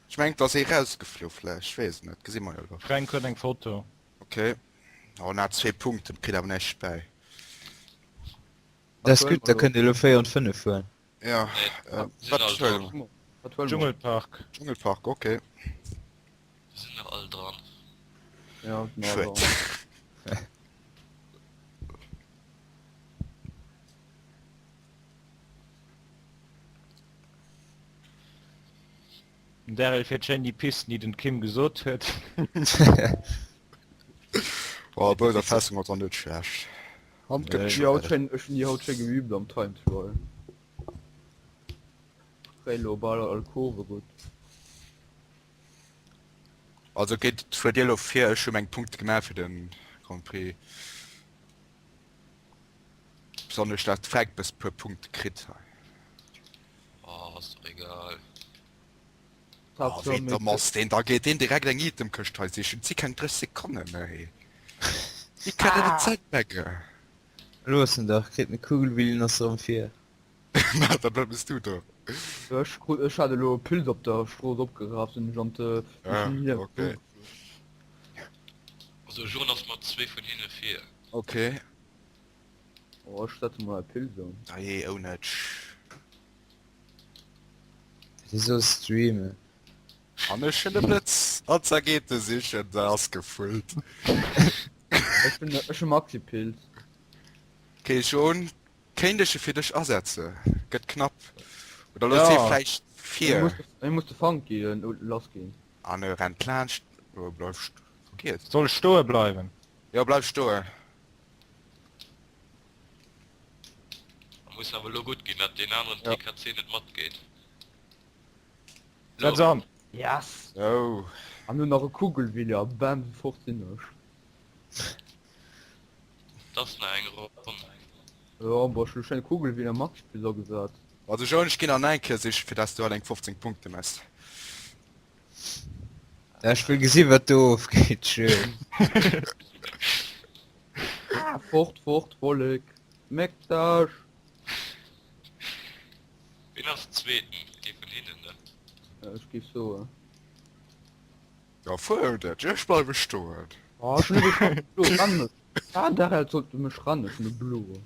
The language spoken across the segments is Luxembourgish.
Ech mengen et ass ee rausgeflu vläicht, ech weess et net, gesi mer jo elo. Fränk huet eng Foto. Ok, oh en hat zwee Punkten, kritt awer näischt bäi. Dat ass gutt, da kënnt Dir elo 4 an 5 fueren. Ja, Sinn wat all huele dran. mer? Wat huele mer? Dschungelpark. Dschungelpark, ok. Sinn nach all dran. Ja, sinn all Schued. dran. Den Daryl fiert schéin déi Pisten déi den Kim gesot huet. Oh, bei der Festung ass net schlecht. Hand gëtt Ech hunn déi haut schéin, ech hunn déi haut schéi geübt am Time Trial. Kréien elo bal all Kurve gutt. Also geet fuert Dir elo vir, ech hu meng Punkte gemaach fir den Grand Prix. Besonnesch dat Freck bëss puer Punkte kritt hei. Oh, ass doch egal. Oh, wéi domm ass deen? Da geet deen direkt eng Itemkëscht hei sichen. Et si keng 30 Sekonne méi. Wéi kann en et zäitmecke? Looss en dach, kritt en Kugelwillen ass erëm vir. Mä da bleibes du do. Ech krut, ech hat elo e Pilz op der Strooss opgeraf, sinn ech an de, Ah, okay. Also Jean ass mat zwee vun hinne vir. Okay. Oh, ech setze mol e Pilz an. Dajee, ounetsch. Wéi soll streamen? An ech hunn e Blëtz an zergeet sichen, se ass gefullt. Ech hunn ech hu Maxi-Pilz. Okay, Jean, kéint ech e fir dech asetze? Gëtt knapp. Oder looss hie Ja. vläicht Hie vir. muss, hie muss de Funky lass ginn. An e rennt laanscht. Oder bleif st. Vergiess. Soll ech stoe bleiwen? Jo, bleif stoen. Da muss awer lo gutt ginn, dat deen aneren Ja. TKC net matgeet. Setz Lo. an! Yes! Sou. An nun nach e Kugelwiller, bam, fort sinn ech. Et ass nach eng Ronn. Jo, boah, ech hu schéin Kugelwiller Maxpilz agesat. Also Jean, ech ginn nach eng Kéier sichen, fir dass du halt eng 15 Punkte mess. Ja, ech wëll gesi wat do ofgeet, schön. Ah, fort, fort, Vollek. Mektasch. Wien ass Zweeten? Ee vun hinnen, ne? Ja, ech géif soen. Ja, fuer dat, ech bleiwe stoen. Oh, ech hunn ebe schon blo, renn mech. Ah, Darrell sollt du mech rennen, ech hunn e bloe.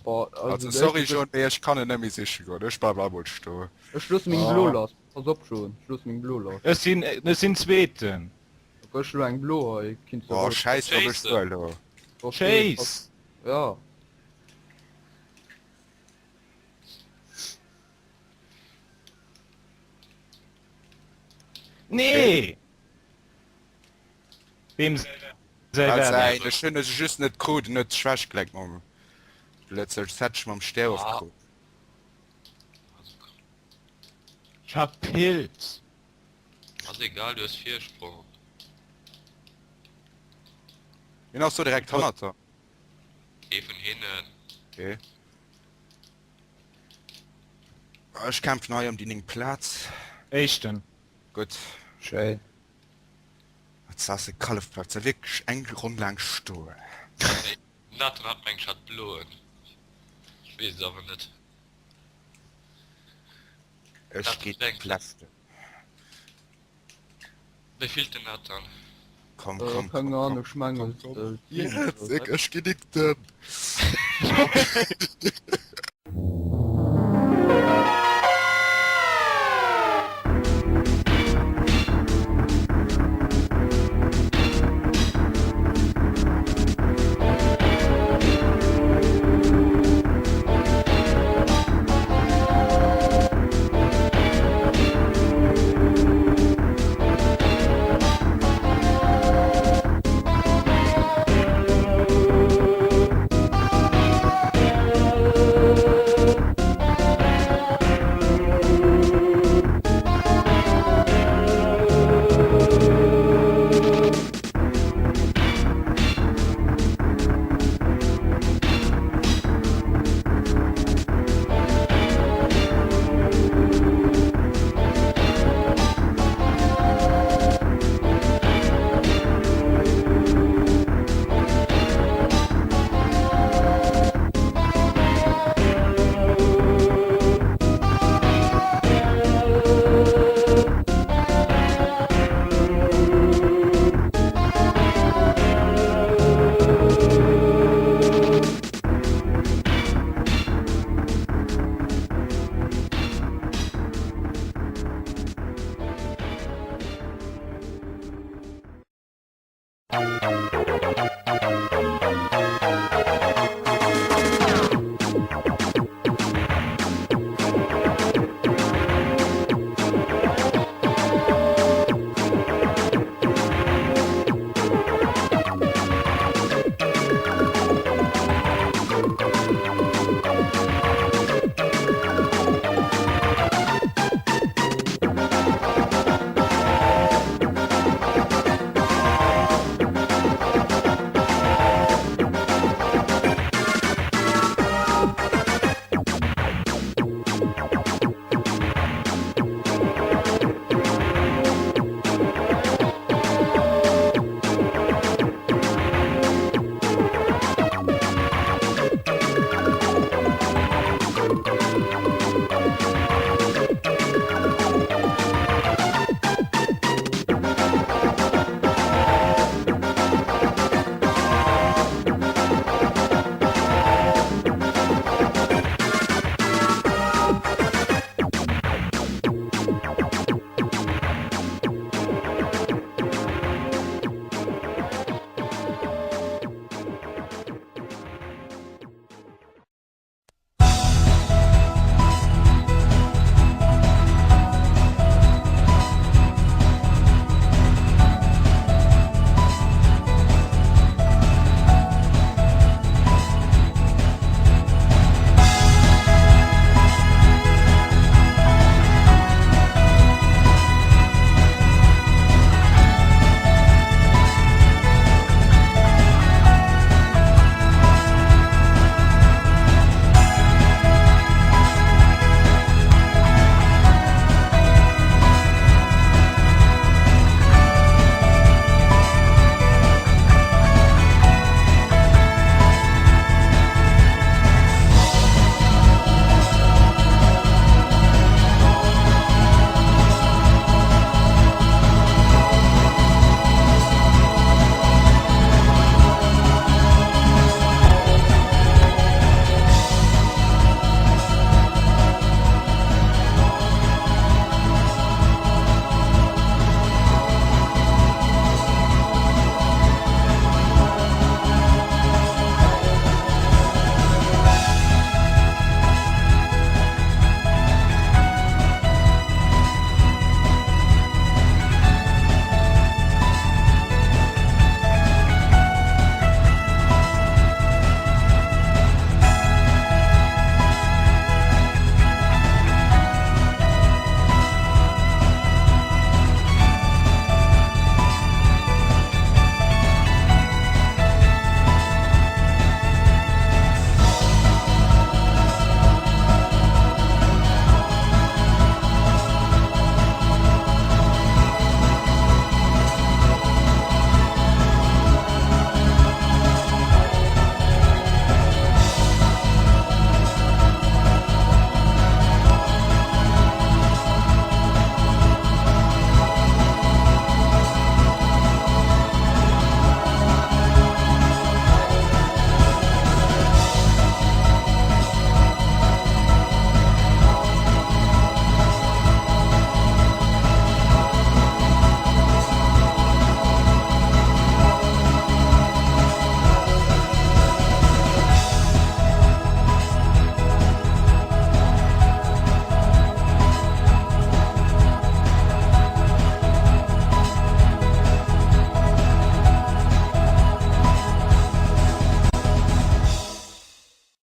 Boah, also, Also de sorry éischte Jean, mee ech kann en net méi siche goen, ech bleiwe emol stoen. Ech loosse meng blo lass. Pass op Jean, ech loosse meng blo lass. Ech sinn, ech sinn Zweeten. Ok, ech hu lo eng blo hei, kinns de Oh rout. schäiss drop, ech fuer elo. Ok, pass, Chase! ja. Nee! Weem säi Wat war säin? dat? Ech hunn e just net krut, en huet sech wechgeleckt mam Blëtz, ech hätt ech mam Stär ofkrut. Ech hat Pilz. Ass egal, du hues Virsprong. Wien ass do direkt hannert der? Ee vun hinnen. Okay. Ech kämpfen hei ëm déi 9 Plaz. Éischten. Gutt. Schéin. Wat ass e Kallef bleift se wierklech eng Ronn laang stoen. Nee, Nathan hat mengt ech hat bloen. Ech weess et awer net. Ech Nathan ginn mengt et. leschten. Wéi fillt den Nathan? Komm Äh, komm keng komm komm Ahnung, ech komm mengen komm. äh, 7 Yes, oder ech ginn nickten.